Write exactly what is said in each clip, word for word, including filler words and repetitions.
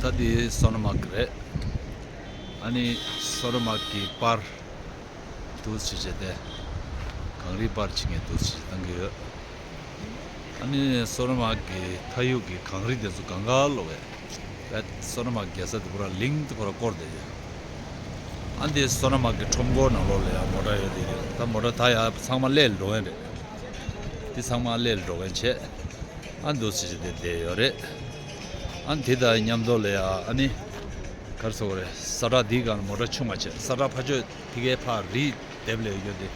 ད་འདི་སོ་ན་མ་གི་རེད། ཨ་ནི་སོ་ན་མ་གི་པར་འདུག་སེ་བྱས་ཏེ། གངས་རིའི་པར་ཅིག་ངས་འདུག་སེ་བཏང་གི་ཡོད། ཨ་ནི་སོ་ན་མ་གི་མཐའ་ཡུལ་གི་གངས་རི་དེ་ཚོ་གང་ག་ལོག་གི་སོ་ན་མ་རྒྱལ་ས་དེ་པུ་ར་གླིང་དེ་ཁོ་ར་བསྐོར་བསྡད་ཡོད། ཨ་འདི་སོ་ན་མ་གི་ཁྲོམ་སྐོར་ནང་ལོགས་ལ་ཡང་མོ་ཊ་ཡོད་དེ་རེད། ད་མོ་ཊ་ད་ཡང་ཚང་མ་སླེབས་འགྲོ་མཁན་རེད། འདི་ཚང་མ་སླེབས་འགྲོ་མཁན་བྱས། ཨ་འདུག་སེ་བྱས་ཏེ་བསྡད་ཡོད་རེད། ཨ་འདི་དང་མཉམ་དུ་ལ་ཡང་ཨ་ནི་ག་རེ་ཟེར་དགོས་རེད། ས་ཁྲ་འདིའི་སྒང་ལ་མོ་ཊ་ཆུང་བ་བྱས། ས་ཁྲ་ཕར་ཕྱོགས་ཕ་གིའི་ཕར་རི་ལྡེབས་ལ་ཡོད་དེ།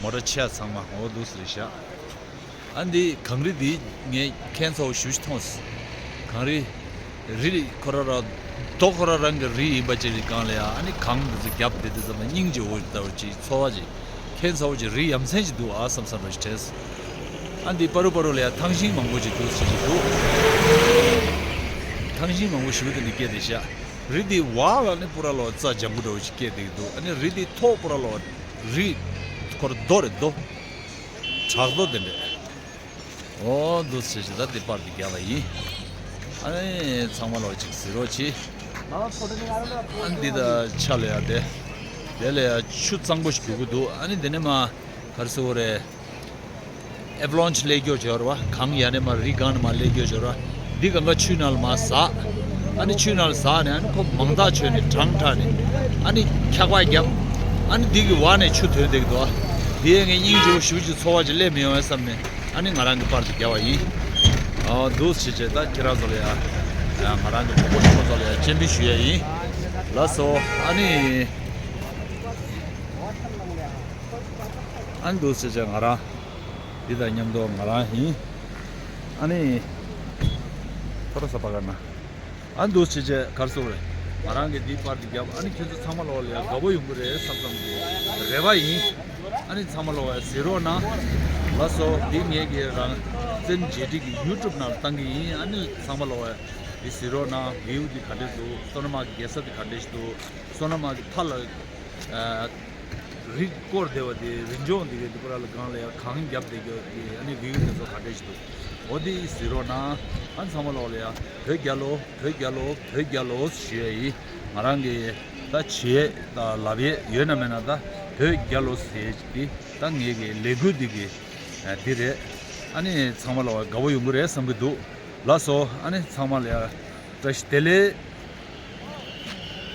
མོ་ཊ་ཆེ་ཚང་མ་འོ་འདུག་སེ་རེད་ཤག་ཨ་འདི་གངས་རི་འདི་ངས་ཁྱད་མཚར་པོ་ཞེ་པོ་ཅིག་མཐོང་སོང་། གངས་རི། རི་ཁོ་ར་ར། རྡོ་ཁོ་ར་རང་གི་རི་ཡིན་པ་ཅིག་གི་སྒང་ལ་ཡང་ཨ་ནི་གངས་འདི་ཚོ་རྒྱབ་བསྡད་དུས་ཙམ་པ་སྙིང་རྗེ་པོ་ལྟ་བུ་ཅིག་ཚོར་བ་ཅིག་ཁྱད་མཚར་པོ་ཅིག་རི་ཡ་མཚན་ཅིག་འདུག་ཨ་བསམ་བསམ་འདྲ་ཞིག་དྲན་སོང་། ཨ་འདི་པ་རུ་པ་རུ་ལ་ཡང་ཐང་ཤིང་མང་པོ་ཅིག་འདུག་སེ་ཅིག་འདུག་ཐང་ཤིང་མང་པོ་ཞེ་པོ་དེ་འདྲ་སྐྱེས་བསྡད་ཤག་རི་འདི་བར་ལ་ནི་པུ་ར་ལོག་རྩྭ་ལྗང་གུ་འདྲ་བོ་ཅིག་སྐྱེས་བསྡད་ཀྱི་འདུག་ཨ་ནི་རི་འདི་ཐོག་པུ་ར་ལོག་རི་ཁོ་ར་རྡོ་རེད། རྡོ། བྲག་རྡོ་དེ་འདྲས། འོ་འདུག་སེ་བྱས་ད་འདི་པར་འདི་བརྒྱབ་པ་ཡིན། ཨ་ནི་ཚང་མ་ལོག་ཅིག་གཟིགས་རོགས་གྱིས། ཨ་འདི་ད་ཆ་ལ་ཡ་དེ། དེ་ལ་ཡ་ཆུ་གཙང་པོ་ཞིག་རྒྱུག་གི་འདུག་ཨ་ནི་དེ་ནས་མ་ག་རེ་ཟེར་དགོས་རེད། ཨེ་བ་ལོན་ཆི་སླེབས་ཀྱི་ཡོད་རེད་བ། གངས་ཡ་ནས་མ་རི་སྒང་ནས་མ་སླེབས་ཀྱི་ཡོད་རེད་བ། འདི་སྒང་ག་ཆུའི་ནང་ལ་མ་ཟག་ཨ་ནི་ཆུའི་ནང་ལ་ཟག་ནས་ཨ་ནི་ཁོ་མང་ཐག་ཆོད་ནས་བྲང་དྲགས་ནས་ཨ་ནི་འཁྱག་པ་བརྒྱབ། ཨ་ནི་འདི་གི་བར་ནས་ཆུ་ཐོན་བསྡད་ཀྱི་འདུག་ཨ། འདི་ཡས་ངས་སྙིང་རྗེ་པོ་ཞེ་པོ་ཅིག་ཚོར་བ་ཅིག་སླེབས་མི་ཡོང་བས་བསམ་ནས་ཨ་ནི་ང་རང་གི་པར་དེ་བརྒྱབ་པ་ཡིན། ཨ་འདུག་སེ་བྱས་ད་ཁྱེད་རང་ཚོ་ལ་ཡ། ང་རང་གི་གྲོགས་པོ་ཆུང་ཆུང་ཚོ་ལ་ཡ་སྤྱན་འབུལ་ཞུ་ཡ་ཡིན། ལགས་སོ། ཨ་ནི། ཨ་ནི་འདུག་སེ་བྱས་ང་རང་། འདི་དང་མཉམ་དུ་ང་རང་ཡིན། ཨ་ནི། ཐོ་ར་ས་པ་ག་ན། ཨ་ནི་འདུག་སེ་བྱས་ག་རེ་ཟེར་དགོས་རེད། ང་རང་གིས་འདི་པར་འདི་བརྒྱབ། ཨ་ནི་ཁྱེད་ཚོ་ཚང་མ་ལོག་ལ་ཡ་དགའ་པོ་ཡོང་གི་རེད་བསམ་བསམ་གྱི་རེ་བ་ཡིན། ཨ་ནི་ཚང་མ་ལོག་ཡ་གཟིགས་རོགས་གནང་། ལགས་སོ། འདི་ངེད་ཀྱི་རང་བཙན་རྒྱལ་སྒྲིག་གི་ཡུ་ཊུབ་ནང་བཏང་གི་ཡིན། ཨ་ནི་ཚང་མ་ལོག་ཡ་འདི་གཟིགས་རོགས་གནང་། བིའུ་འདི་ག་འདྲས་འདུག་སོ་ན་མ་གི་རྒྱལ་ས་འདི་ག་འདྲས་ཞིག་འདུག་སོ་ན་མ་གི་མཐའ་ལ། ཨ། རི་བསྐོར་བསྡད་པ་དེ་རི་ལྗོངས་འདི་གའི་འདི་པུ་ར་ལ་སྒང་ལ་ཡ་གངས་བརྒྱབ་བསྡད་རྒྱུ་དེ་ཨ་ནི་བིའུ་དེ་ཚོ་ག་འདྲས་ཞིག་འདུག་འོ་དེ་གཟིགས་རོགས་གནང་། ཨ་ཚང་མ་ལོག་ལ་ཡ་བོད་རྒྱལ་ལོ། བོད་རྒྱལ་ལོ། བོད་རྒྱལ་ལོ་ཞུ་ཡ་ཡིན། ང་རང་གི་ད་བྱེད་ཡས་ད་ལབ་ཡས་ཡོད་ན་མེད་ན་ད་བོད་རྒྱལ་ལོ་ཟེར་ཡས་ཅིག་དེ་ད་ངེད་ཀྱི་ལས་འགུལ་འདི་གི་འདི་རེད། ཨ་ནི་ཚང་མ་ལོག་དགའ་པོ་ཡོང་གི་རེད་བསམ་གྱི་འདུག་ལགས་སོ། ཨ་ནི་ཚང་མ་ལ་ཡ་བཀྲ་ཤིས་བདེ་ལེགས།